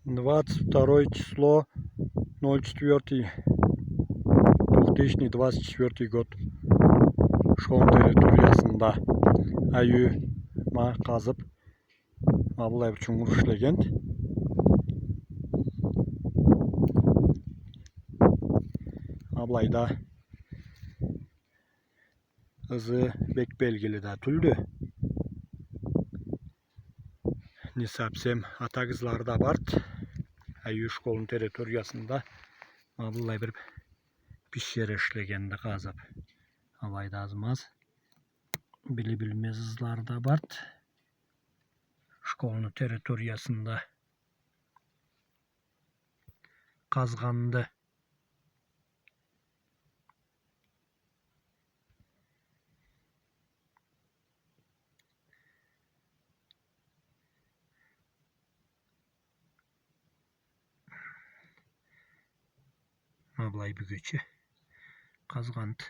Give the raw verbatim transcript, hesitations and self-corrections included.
Двадцать второе число, ноль четвёртый, две тысячи двадцать четвёртый год. Школну территориясында айыу ма къазып, ма былай бир чунгур ишлеген. Ма былайда ызы бек белгили да тюлдю. Не совсем атакъ ызлары да барды. Айыу школну территориясында ма былай бир пещера ишлегенди къазып. Алайда аз-маз биле билмез ызлары да барды. Школну территориясында къазгъанды. Ма былай бюгече къазгъанды.